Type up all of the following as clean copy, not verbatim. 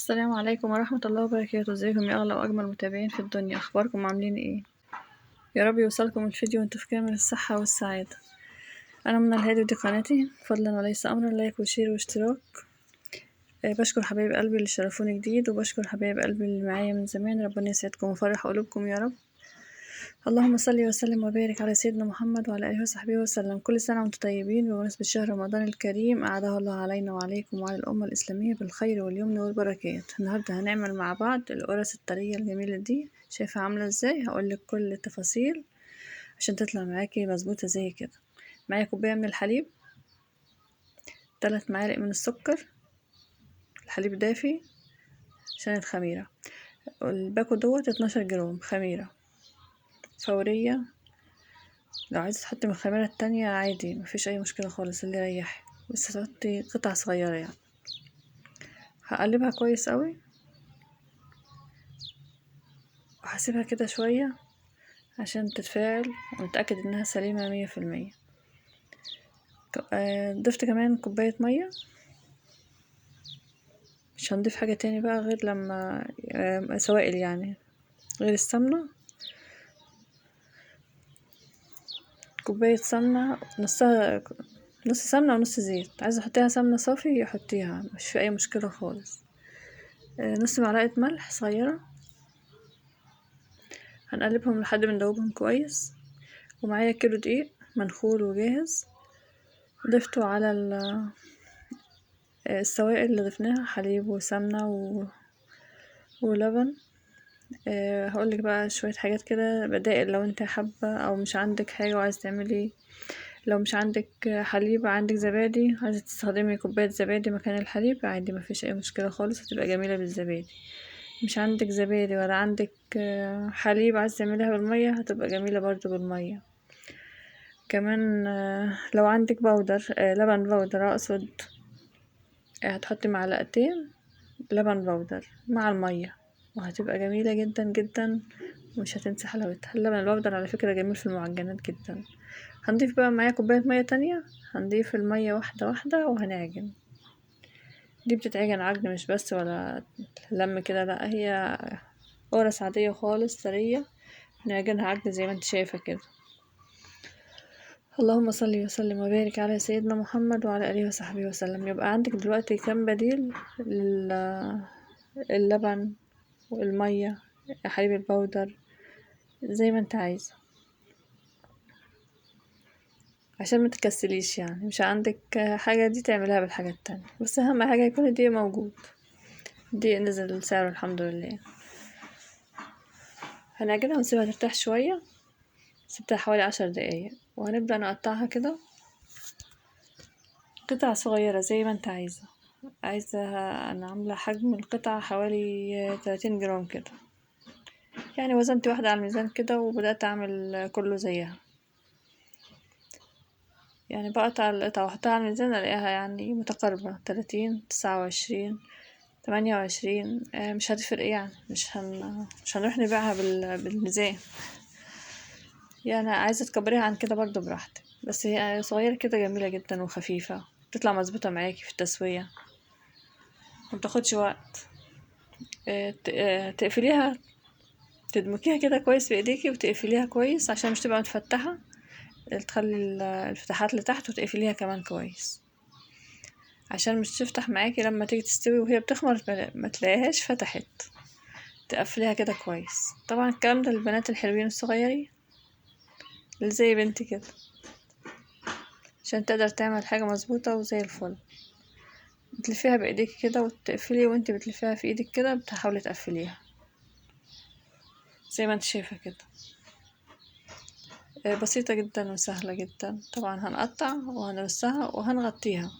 السلام عليكم ورحمة الله وبركاته. ازيكم يا اغلى واجمل متابعين في الدنيا؟ اخباركم عاملين ايه؟ يا رب يوصلكم الفيديو وانتم في كامل الصحة والسعادة. انا منى الهادي ودي قناتي، فضلا وليس امرا like و share واشتراك. بشكر حبايب قلبي اللي شرفوني جديد، وبشكر حبايب قلبي اللي معايا من زمان. ربنا يسعدكم ويفرح قلوبكم يا رب. اللهم صل وسلم وبارك على سيدنا محمد وعلى اله وصحبه وسلم. كل سنة وانتم طيبين بمناسبة شهر رمضان الكريم، اعاده الله علينا وعليكم وعلى الامة الاسلامية بالخير واليمن والبركات. النهارده هنعمل مع بعض القرص الطريه الجميلة دي، شايفه عامله ازاي؟ هقولك كل التفاصيل عشان تطلع معاكي مظبوطة زي كده. معايا كوباية من الحليب، 3 معالق من السكر، الحليب دافي عشان الخميره. الباكو دوت 12 جرام خميره فورية. لو عايزة تحطي من الخميرة التانية عادي، مفيش اي مشكلة خالص، اللي يريحك، بس تحطي قطع صغيرة يعني. هقلبها كويس قوي وهسيبها كده شوية عشان تتفاعل ونتأكد انها سليمة 100%. ضفت كمان كوباية مية، مش هنضيف حاجة تاني بقى غير لما سوائل يعني، غير السمنة. كوباية سمنة، نصها نص سمنة ونص زيت. عايزة تحطيها سمنة صافي حطيها، مش في اي مشكلة خالص. نص معلقة ملح صغيرة. هنقلبهم لحد ما ندوبهم كويس. ومعايا كيلو دقيق منخول وجاهز، ضفته على السوائل اللي ضفناها، حليب وسمنة ولبن. هقولك بقى شوية حاجات كده بدائل لو انت حابة او مش عندك حاجة وعايزة تعملي. لو مش عندك حليب عندك زبادي، عايزة تستخدمي كوباية زبادي مكان الحليب عادي، مفيش اي مشكلة خالص، هتبقى جميلة بالزبادي. مش عندك زبادي ولا عندك حليب عايزة تعمليها بالمية، هتبقى جميلة برضو بالمية. كمان لو عندك powder، لبن powder اقصد، هتحطي معلقتين لبن powder مع المية وهتبقى جميلة جدا جدا ومش هتنسي حلاوتها. اللبن ال powder على فكرة جميل في المعجنات جدا. هنضيف بقى معايا كوباية مية تانية، هنضيف المية واحدة واحدة وهنعجن. دي بتتعجن عجن مش بس ولا لم كده، لا هي قرص عادية خالص طرية، نعجنها عجن زي ما انت شايفة كده. اللهم صل وسلم وبارك على سيدنا محمد وعلى آله وصحبه وسلم. يبقى عندك دلوقتي كام بديل للبن والمية، حليب البودر، زي ما انت عايزة عشان ما تكسليش يعني. مش عندك حاجة دي تعملها بالحاجة التانية، بس اهم حاجة يكون الدقيق موجود. الدقيق نزل سعره الحمد لله. هنعجنها ونسيبها ترتاح شوية، سيبتها حوالي 10 دقايق، وهنبدأ نقطعها كده قطع صغيرة زي ما انت عايزة. عايزة انا عاملة حجم القطعة حوالي 30 جرام كده يعني، وزنت واحدة على الميزان كده وبدأت اعمل كله زيها يعني. بقطع القطعة واحطها على الميزان الاقيها يعني متقاربة، 30، 29، 28، مش هتفرق يعني، مش هنروح نبيعها بالميزان يعني. عايزة تكبريها عن كده برضو براحتك، بس هي صغيرة كده جميلة جدا وخفيفة، تطلع مظبوطة معاكي في التسوية، ما بتاخدش وقت. تقفليها، تدمكيها كده كويس بايديكي وتقفليها كويس عشان مش تبقى متفتحة، تخلي الفتحات لتحت وتقفليها كمان كويس عشان مش تفتح معاكي لما تيجي تستوي وهي بتخمر ما تلاقيهاش فتحت. تقفليها كده كويس. طبعا الكلام ده للبنات الحلوين الصغيرين اللي زي بنتي كده، عشان تقدر تعمل حاجة مظبوطة وزي الفل. بتلفيها بايديكي كده وتقفلي، وانت بتلفيها في ايدك كده بتحاولي تقفليها زي ما انت شايفة كده. بسيطة جدا وسهلة جدا. طبعا هنقطع وهنرصها وهنغطيها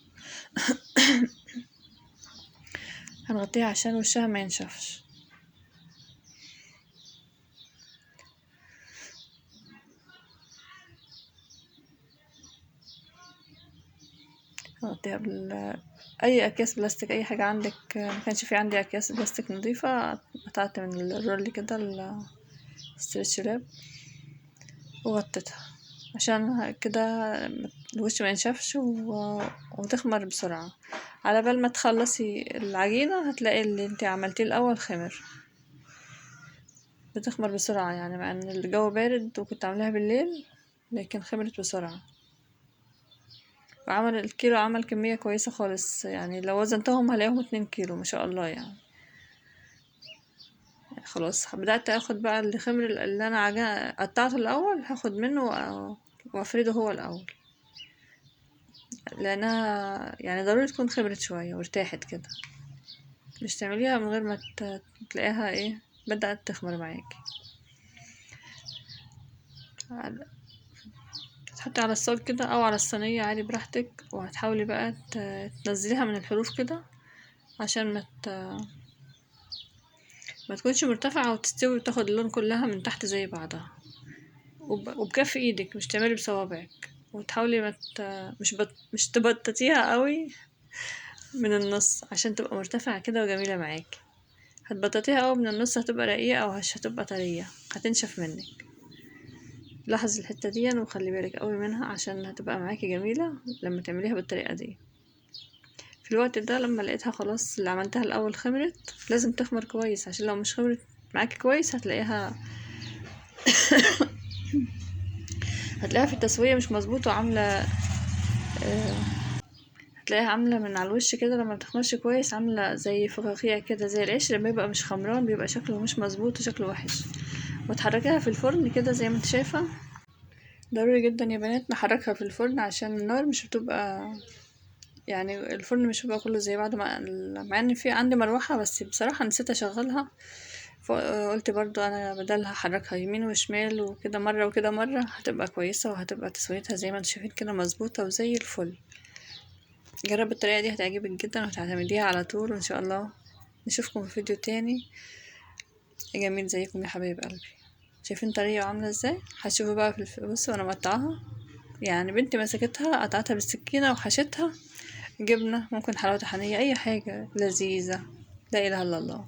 هنغطيها عشان وشها ما ينشفش. هنغطيها اي اكياس بلاستيك، اي حاجة عندك. ما كانش في عندي اكياس بلاستيك نظيفة، قطعت من ال roll كده ال stretch wrap وغطيتها عشان كده الوش ما ينشفش وتخمر بسرعة. على بال ما تخلصي العجينة هتلاقي اللي انت عملتيه الاول خمر، بتخمر بسرعة يعني، مع ان الجو بارد وكنت عاملاها بالليل لكن خمرت بسرعة. وعمل الكيلو عمل كمية كويسة خالص يعني، لو وزنتهم هلاقيهم 2 كيلو ما شاء الله يعني. خلاص بدأت اخد بقى الخمر اللي انا قطعته الاول، هاخد منه وافرده هو الاول، لانها يعني ضروري تكون خمرت شوية وارتاحت كده، مش تعمليها من غير ما تلاقيها ايه بدأت تخمر معاكي. تحطي على الصاج كده او على الصينية عادي براحتك، وهتحاولي بقى تنزليها من الحروف كده عشان ما تكونش مرتفعة وتستوي وتاخد اللون كلها من تحت زي بعضها. وبكف ايدك، مش تعملي بصوابعك، وتحاولي ما مش تبططيها قوي من النص عشان تبقى مرتفعة كده وجميلة معاكي. هتبططيها قوي من النص هتبقى رقيقة او هتبقى طرية، هتنشف منك. لاحظي الحتة دي وخلي بالك قوي منها عشان هتبقى معاكي جميلة لما تعمليها بالطريقة دي. في الوقت ده لما لقيتها خلاص اللي عملتها الاول خمرت، لازم تخمر كويس عشان لو مش خمرت معاكي كويس هتلاقيها هتلاقيها في التسوية مش مظبوطة وعاملة هتلاقيها عاملة من على الوش كده لما بتخمرش كويس، عاملة زي فقاقيع كده زي العيش لما يبقى مش خمران، بيبقى شكله مش مظبوط وشكله وحش. وتحركيها في الفرن كده زي ما انت شايفة. ضروري جدا يا بنات نحركها في الفرن عشان النار مش بتبقى يعني الفرن مش بيبقى كله زي بعض، مع ان في عندي مروحة بس بصراحة نسيت اشغلها، فقلت برضو انا بدلها احركها يمين وشمال وكده مرة وكده مرة، هتبقى كويسة وهتبقى تسويتها زي ما انتوا شايفين كده مظبوطة وزي الفل. جربي الطريقة دي هتعجبك جدا وهتعتمديها على طول، وان شاء الله نشوفكم في فيديو تاني جميل زيكم يا حبايب قلبي. شايفين طريقة عاملة ازاي؟ هتشوفوا بقى في بصوا انا مقطعاها، يعني بنتي مسكتها قطعتها بالسكينة وحشتها جبنة، ممكن حلاوة طحينية، اي حاجة لذيذة. لا اله الا الله.